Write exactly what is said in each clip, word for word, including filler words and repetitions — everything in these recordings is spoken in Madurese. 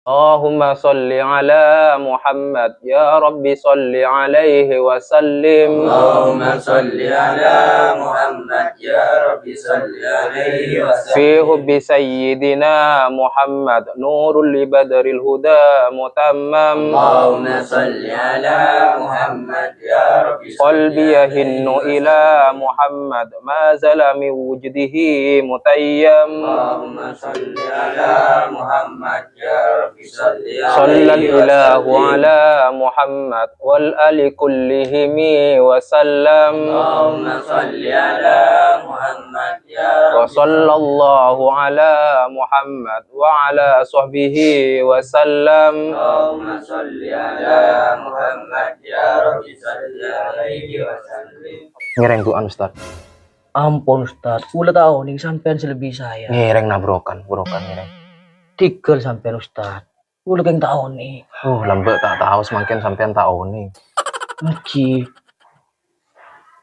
اللهم صل على محمد، يا رب صل عليه وسلم. اللهم صل على محمد، يا رب صل عليه وسلم. في حب سيدنا محمد، نور لبدر الهدى متمم. اللهم صل على محمد، يا رب صل قلبي يهن عليه إلى وسلم. محمد، ما زال من وجده متيم. اللهم صل على محمد، يا رب صل صلى عليه الإله وسلم. على محمد والآل كلهم وسلم. اللهم صل على محمد، يا رب وصلى الله على محمد وعلى صحبه وسلم. اللهم صل على محمد، يا رب صل عليه وسلم. Ngèrèng du'an, Ustaz. Ampon, Ustaz. Kaulâ ta' onèng sampèyan sè lebbi sayang. Ngèrèng, nah, bhurukan, bhurukan ngèrèng. Tèghâl sampèyan, Ustaz. Kaulâ kèng ta' onèng. Oh, lambâ' ta' tao, samangkèn sampèyan ta' onèng. Èngghi.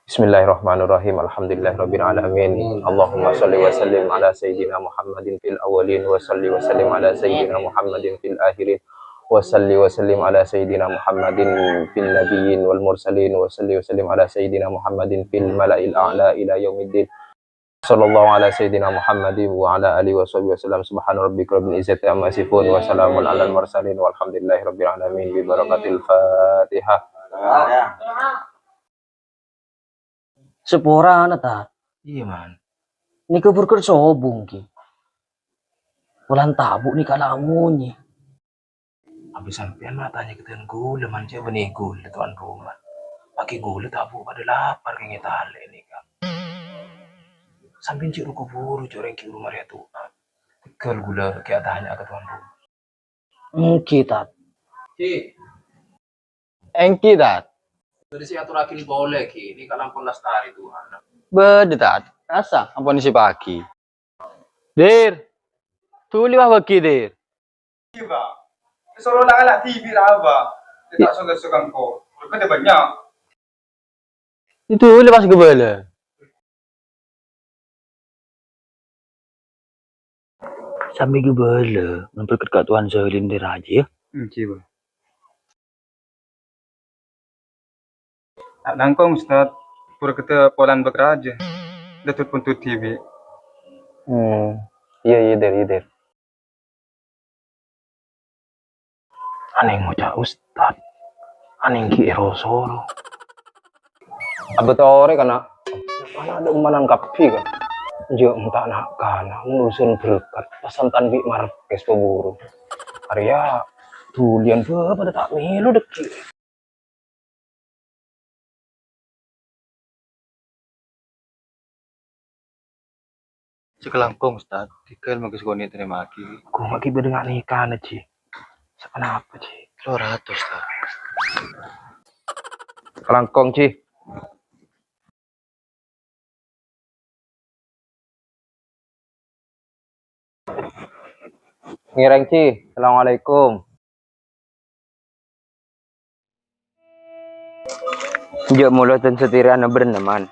Bismillahirrahmanirrahim. Alhamdulillahirabbil alamin. Allahumma shalli wa sallim ala sayyidina Muhammadin fil awwalin, wa shalli wa sallim ala sayyidina Muhammadin fil akhirin, wa shalli wa sallim ala sayyidina Muhammadin fil nabiyyin wal mursalin, wa shalli wa sallim ala sayyidina Muhammadin fil mala'il a'la ila yaumiddin. Sallallahu ala sayyidina Muhammadin wa ala alihi wa sahbihi wa sallam. Subhana rabbika rabbil izzati amma yasifun, wa salamun alal mursalin, walhamdulillahi rabbil alamin. Bi barakatil Fatihah. Saporana, Tat. Iyâ, Man. Nèka bhuru kèr sobung, Ki. Polana tabu' nèka la amonyè. Abâ' sampèyan matanya ka dhân kaulâ, Man, cè' bânnè kaulâ, towan roma. Paghi' kaulâ tabu' padâ lapar kèng ètalè' nèka. Sampèyan cè' ru-kabhuru, cè' orèng ghi' ru marè atowa. Tèghâl kaulâ ghi' atanya ka towan roma. Èngghi, Tat. Ki. Èngghi, Tat. Bâdâ sè atorraghi polè, Ki. Nèka la ampon lastarè, towan. Bâdâ, Tat. Kassa, ampon sè paghi. Dir. Dhuli, wah, bâghi, Dir. Iyâ, Bâ. Soro la ala dhibi', Bâ. Iyâ. Ta' soga-soga engko'. Bârkadda bânnya'. Èdhuli pas ghâbâlâ. Sambi ghâbâlâ, ngamper ka Towan Zalim dâ' rajâ, yâ. Èngghi, Bâ. Ta' langkong, Ustad. Bhuru kèdhâ polana bâk rajâ. Dâddhi pon dhibi'. Hmm. Iyâ, iyâ, Dir, iyâ, Dir. Anèng ngoca' ustad, anèng ghi' èro-soro. Abâ' torè, kana'. Kana' dâ' emmanan kabbhi, kan. Jhâ' enta' na'-kana', mon urusan berkat, pasantan bi' Markes paburu. Arèya, dhuliyân bâ padâ ta' mèlo dhâggi'. Sakalangkong, Ustad. Dhika èlmo ghi' sakonè' tarèma'aghi. Ghu ma' ghi' bâdâ nga'-nèkana, Ji. Saponapa, Ji? Tello ratos, Ustad. Sakalangkong, Ji. Ngèrèng, Ji. Assalamualaikum. Jhâ' molo dhân satèrana bârna, Man.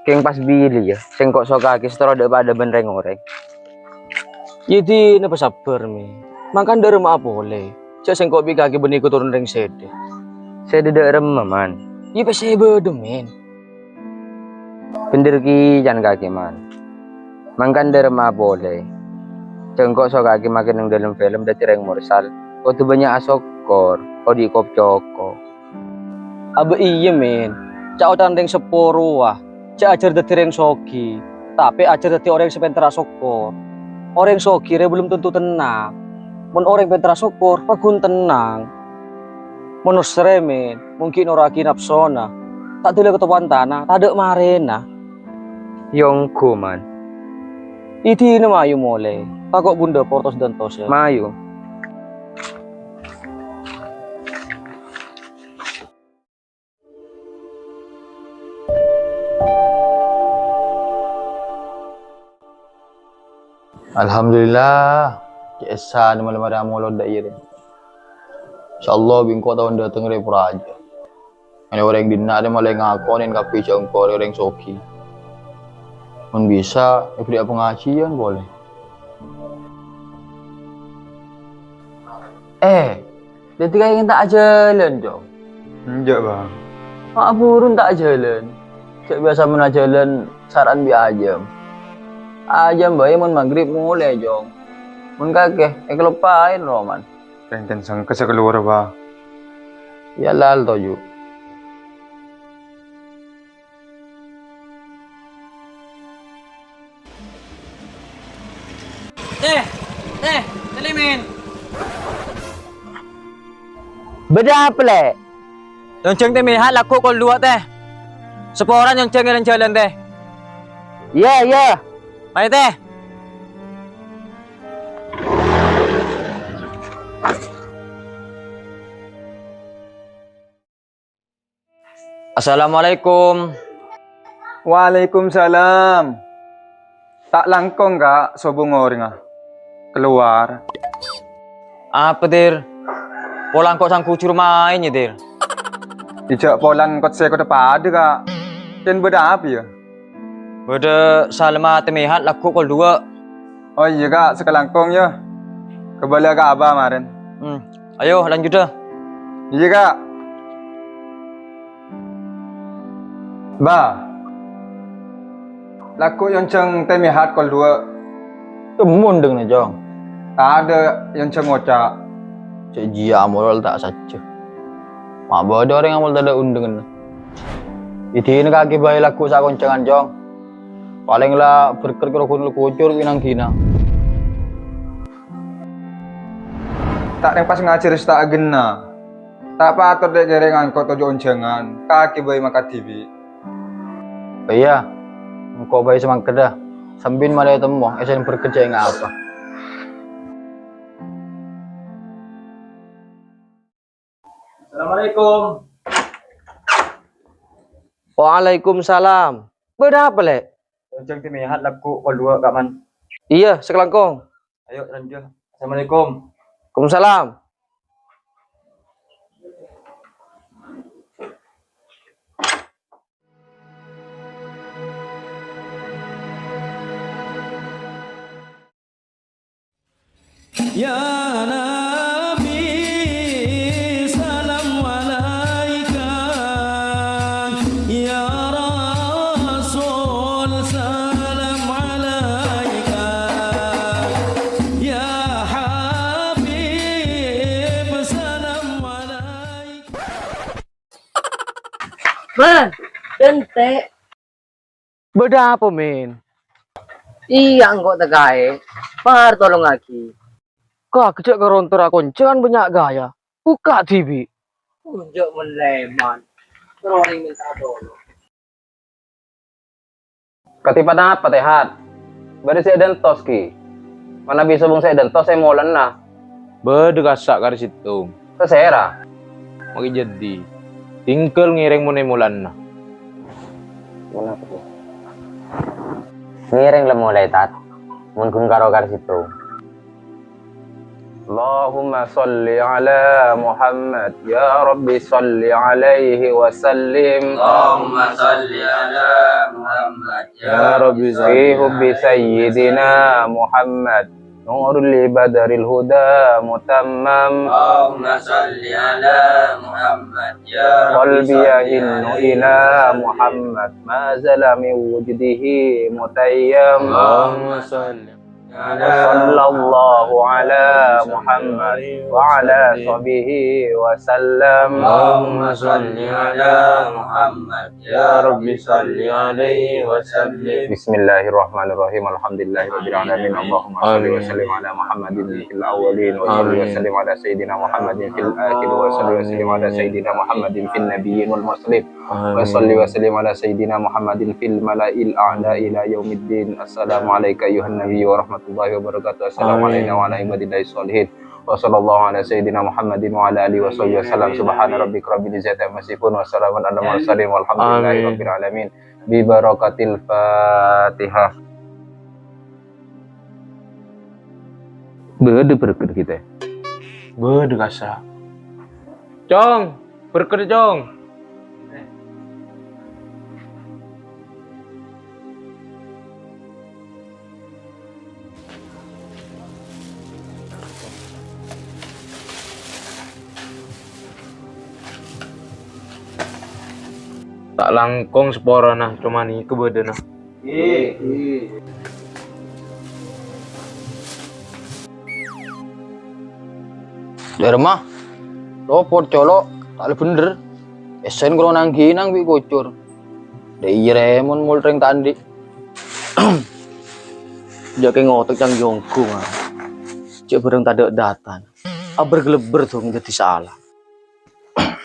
Kèng pas bilâ, yâ, sèngko' soka'aghi satèya dâ' padâ bân rèng-orèng. Yâ, dinah pasabbhâr, Mè. Mangkana dâ' remma'a polè. Jhâ' sèngko' bi' kakè bânnè kotoron rèng sèdhâ. Sèdhâ dâ' remma, Man. Yâ, pèssè bâdâ, Mè. Bhendher kèya can kakè, Man. Mangkana dâ' remma'a polè. Sèngko' soka'aghi makè neng dâlem film dâddhi rèng morsal. Kodhu bânnya' asokkor, odi' kop-cokop. Abâ' iyâ, Mè. Ca'-oca'an rèng seppo rowa, jhâ' ajhâr dâddhi rèng soghi, tapè ajhâr dâddhi orèng sè pènter asokkor. Orèng soghi rè bellum tanto tennang. Mon orèng pènter asokkor, pagghun tennang. Mon ossrè, Mè, mon ghi' noro'aghi napsona, ta' dâlâ ka topan tana, tadâ' marèna. Yâ ongghu, Man. È dinah mayu molè, tako' bundhâ portos dântosè. Mayu. Alhamdulillah, cè' èssana malem arè amolod dâ' iyâ rè. Insyaallah bi' engko' taon dâteng rè pora ajâ. Mènè orèng dinna' rè malè ngakonè kabbhi jhâ' engko' rè orèng soghi. Mon bisa, èberri'a pangajiyân polè. Eh, dhâddhi kakè ta' ajhâlân, Cong? Enjâ', Bâng. Ma' bhuru ta' ajhâlân. Jhâ' biyasa mon ajhâlân sara'an bi' ajâm. Ajâm bhâi mon maghrib molè, Cong. Mon kakè, èkaloppaè roman. Kèng-kèng sengka sè kalowar, Bâng. Yâ, lal toju'. Tè, tè, tè Limin. Bâdâ apa, Lè'? Nyonjhâng Tè Mihat lagghu' kol duwâ', Tè. Saporana nyonjhâng è jhâlân, Tè. Iyâ, iyâ. Mayu, Tè. Assalamualaikum. Waalaikumsalam. Ta' langkong, Ka', sobung orèngnga kalowar. Apa, Dir? Pola engko' sanggu juru main, yâ, Dir? Ijâ' polan kot sè kodhu padâ, Ka'. Kèng bâdâ apa, yâ? Bâdâ Salma Tè Mihat lagghu' kol duwâ'. Oh iyâ, Ka', sakalangkong, yâ. Kabâlâ ka Aba marèn. Hmm. Ayo, lanjut, dah. Iyâ, Ka'. Ba. Lagghu' nyonjhâng Tè Mihat kol duwâ'. Kemmun dhângnga, Cong. Tadâ' nyonjhâng ngoca'. Cè' jiyâ amolol ta' sajjhâ. Ma' bâdâ orèng amolol tadâ' ondhânganna. Idina kakè bhâi lagghu' sakonjhângan, Cong. Palèng la berket karo ghun-, ghucur wi nang-ghinang. Ta' rèng pas ngajhâr sè ta' aghânna. Ta' patot rè'-kèrè' ngangko' toju' onjhângan, kakè bhâi mangkat dhibi'. Iyâ, engko' bhâi samangkèdhâ, sambin malè temmo, èssèna berket jhâ' ngapa. Assalamualaikum. Waalaikumsalam. Bâdâ apa, Lè'? Nyonjhâng Tè Mihat lagghu' kol duwâ', Ka' Man. Iyâ, sakalangkong. Ayo, lanjut. Assalamualaikum. Waalaikumsalam. Ya Nabi, salam alaika. Ya Rasul, salam alaika. Ya Habib, salam alaika. Man, dântè'. Bâdâ apa, Min? Iyâ, engko' tèkaè. Par tolongaghi. Ka, jhâ' karontor akonjhângan bânnya' ghâjâ. Bukka' dhibi'. Onjhâ' mon lèman. Terro orèng mènta tolong. Katèpa'na apa, Tè Hat? Bâdâ sè èdântos, ghi. Manabi sobung sè èdântos è molana. Bâdâ kassa' karè sèttong. Sasèra. Makè jadi. Tinggal ngèrèng mon è molana. Ngèrèng la molaè, Tat. Mon ghun karo karè sèttong. Allahumma shalli ala Muhammad. Ya Rabbi shalli alaihi wa sallim. Allahumma shalli ala Muhammad. Ya Rabbi shalli. Fi hubbi sayyidina Muhammad. Nurul li badril huda mutammam. Allahumma shalli ala Muhammad. Ya Rabbi. Qalbi yahinnu ila Muhammad. Ma zala min wujdihi mutayyam. Allahumma shalli. Wa sallallahu ala Muhammad wa ala sahbihi wa sallam. Allahumma shalli ala Muhammad. Ya Rabbi shalli alaihi wa sallim. Bismillahirrahmanirrahim. Alhamdulillahirabbil alamin. Allahumma shalli wa sallim ala Muhammadin fil awwalin wa shalli wa sallim ala sayyidina Muhammadin fil akhirin wa shalli wa sallim ala sayyidina Muhammadin fil nabiyyin wal mursalin. Wa shalli wa sallim ala sayyidina Muhammadin fil mala'il a'la ila yaumiddin. Assalamu alaika ayyuhan nabiyyu wa rahmatullahi wa barakatuh. Assalamu alaina wa ala ibadillahi sholihin. Wa sallallahu ala sayyidina Muhammadin wa ala alihi wa sahbihi wa sallam. Subhana rabbika rabbil izzati amma yasifun. Wa salamun ala mursalin. Walhamdulillahi rabbil alamin. Bi barakatil Fatihah. Bâdâ berket kita. Bâdâ kassa'. Cong, berket, Cong. Ta' langkong saporana, coma nèka bâdâna. Dârma, lopot colo', ta' la bhendher. Èssèn karo nangginang bi' kocor. Dâ' iyâ rèmon mol rèng ta' andi'. Jhâ' kè ngotek cang jonggu, man. Jhâ' bhârâng tadâ' datan. Abâr-ghâlâbâr dong dhâddhi sala.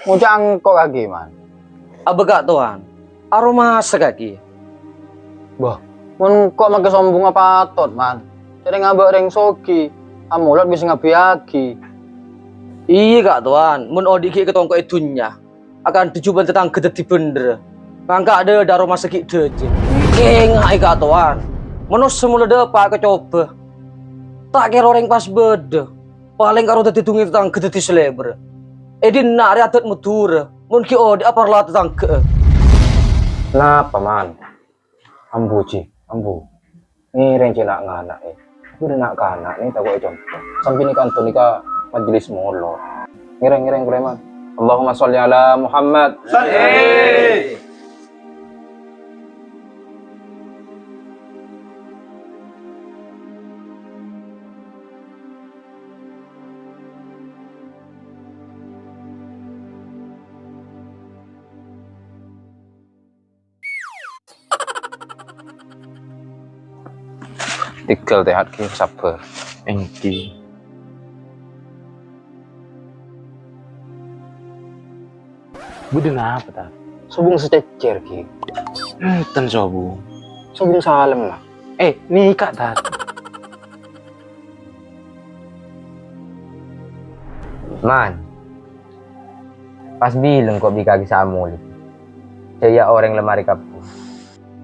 Ngoca' engko' kakè, man. Abâ' ka' towan. Aromasa kakè. Bâh, mon engko' makè sombongnga patot, man. Jhâ' rèng abâ' rèng soghi. Amolot bisa ngabbhiyâghi. Iyâ, ka' towan. Mon odi' ghi' èkatongko'è dhunnya. Akantha jhubâ'ân tatangghâ dhâddhi bhendher. Mangka dâ-, dâ' aromasa ghi' dhâjâ. Kèngaè, ka' towan. Manossa mola dâpa' èkacobâ. Ta' kèra orèng pas bâdâ. Palèng karo dhâddhi dungngè tatangghâ dhâddhi salèbâr. È dinna' arè adat Madhurâ, mon ghi' odi' aparla tatangghâ'â. Napa, man? Ambu, Ji, ambu. Ngèrèng cè' na'-ngana'è. Bâdâ na'-kana' nè tako' èconto. Sampè' nèka anto nèka majelis molod. Ngèrèng, ngèrèng, Sulaiman. Allahumma sholli ala Muhammad. Sholli. Tèghâl, Tehat, ghi, sabbhâr. Èngghi. Bâdâ napa, Tat? Sobung sacècèr, ghi. Enten sobung. Sobung salem, la. Eh, nèka, Tat. Man, pas bilâng ko' bi' kakè sè amolod. Jâ' iyâ orèng la marè kabbhi.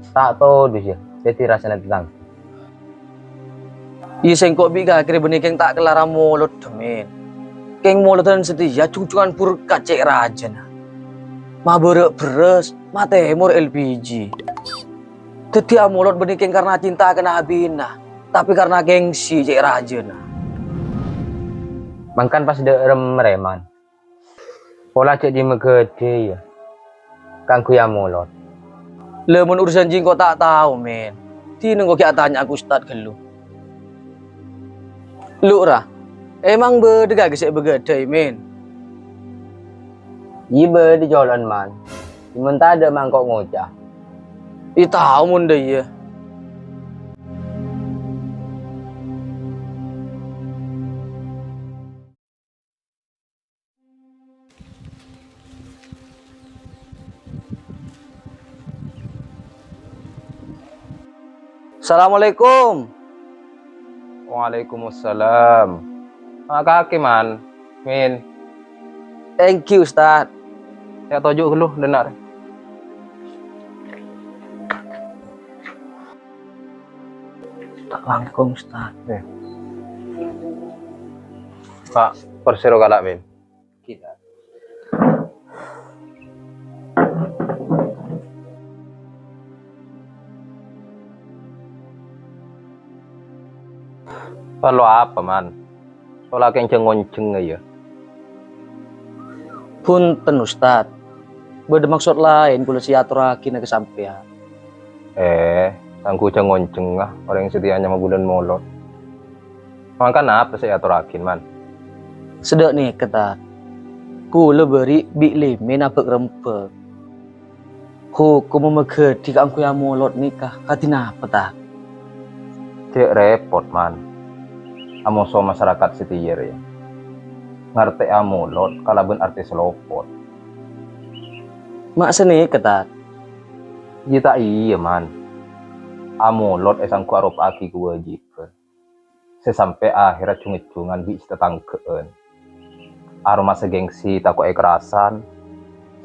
Ta' todus, yâ, dhâddhi rassana tatangghâ. Iyâ, sèngko' bi' kakè rè bânnè kèng ta' kellar amolod, Min. Kèng molodhân satèya jhung-jhungan burkat cè' rajâna. Mabârâ' bherrâs, matèmor L P G. Dhâddhi amolod bânnè kèng karna cinta ka nabina, tapè karna kèngsi cè' rajâna. Mangkana pas dâ' remma rè, Man. Pola jhâ' dimmaghâdhiyâ kaangghuy amolod. Lha, mon urusan jiyâ engko' ta' tao, Min. Dinah engko' ghi' atanya'a ka Ustad ghâllu. Lu', ra, emang bâdâ kakè sè èbâghâdhâi, Min? Iyâ bâdâ colo'na, Man. Coma tadâ' mangko' ngoca'. Iyâ tao mon dâ' iyâ. Assalamualaikum. Waalaikumsalam. Makakè, Man. Min. Thank you, Ustad. Yâ, toju' ghâllu, dâ' enna' rè. Ta' langkong, Ustad. Eh. Pak, persèro kala', Min. Kita. Parlo apa, Man? Sola kèng jhâng-ngonjhângnga, yâ. Bhunten, Ustad. Bâdâ maksod laèn kaulâ sè èatorraghina ka sampèyan. Eh, sangghu jhâng-ngonjhângnga orèng sè tèya nyama bulân molod. Mangkana apa sè èatorraghi, Man? Sadhâ' nèka, Tad. Kaulâ bâri' bi' lèmèn abâk-rembâk. Hokomma maghâdhi kaangghuy amolod nèka kadhi napa, Tad? Cè' rèpot, Man. Amoso masarakat sè tèya rèya ngartè'a amolod kalabân artè sè lopot. Ma' sanèka, Tad? Iyâ ta' iyâ, Man. Amolod èsangghu aropa'aghi kawâjibhân sè sampè' ahèrra jhung-èjhungan bi' sè tatangghâ'ân. Aromasa gengsi tako' èkarasan,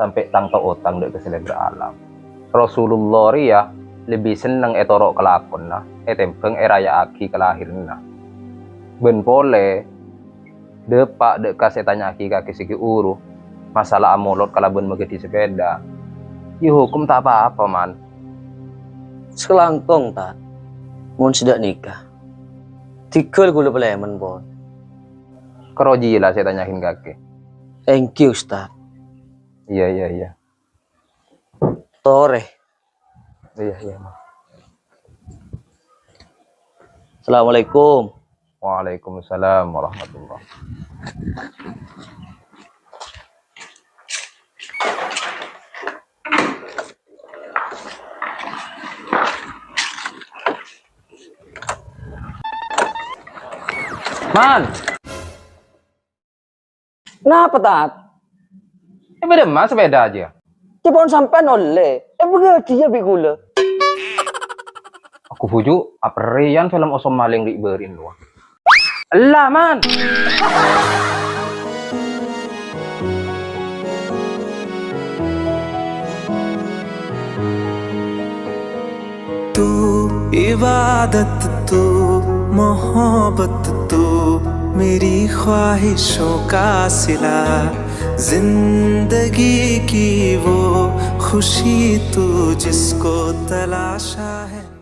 sampè' tang-tao-otang dâ' ka sè lèbâr alam. Rasulullah rèya lebbi senneng ètoro' kalakonna ètèmbhâng èraya'aghi kalahèranna. Bân polè, dâpa' dâ' ka sè ètanya'aghi kakè sè ghi' uru, masala amolod kalabân maghâdhi sapèda. Iyâ hokom ta' pa-apa, Man. Sakalangkong, Tad. Mon sadhâ' nèka. Tèghâl kaulâ palèmen, pon. Karo jiyâ la sè ètanya'aghi kakè. Èngghi, Ustad. Iyâ, iyâ, iyâ. Torè. Iyâ, iyâ, Ma. Assalamualaikum. Waalaikumsalam warahmatullah. Man. Napa, Tat? Eh, bâdâ emma sepèda jiyâ? Cè' pon sampèyan ollè. Eh, bâgâdhiyâ bi' kaulâ. Aku buju, aperrèyan film Osom Malèng ri' bâri'na rowa. Ella, Man! تو عبادت، تو محبت، تو میری خواہشوں کا صلہ، زندگی کی وہ خوشی تو جس کو تلاشا ہے۔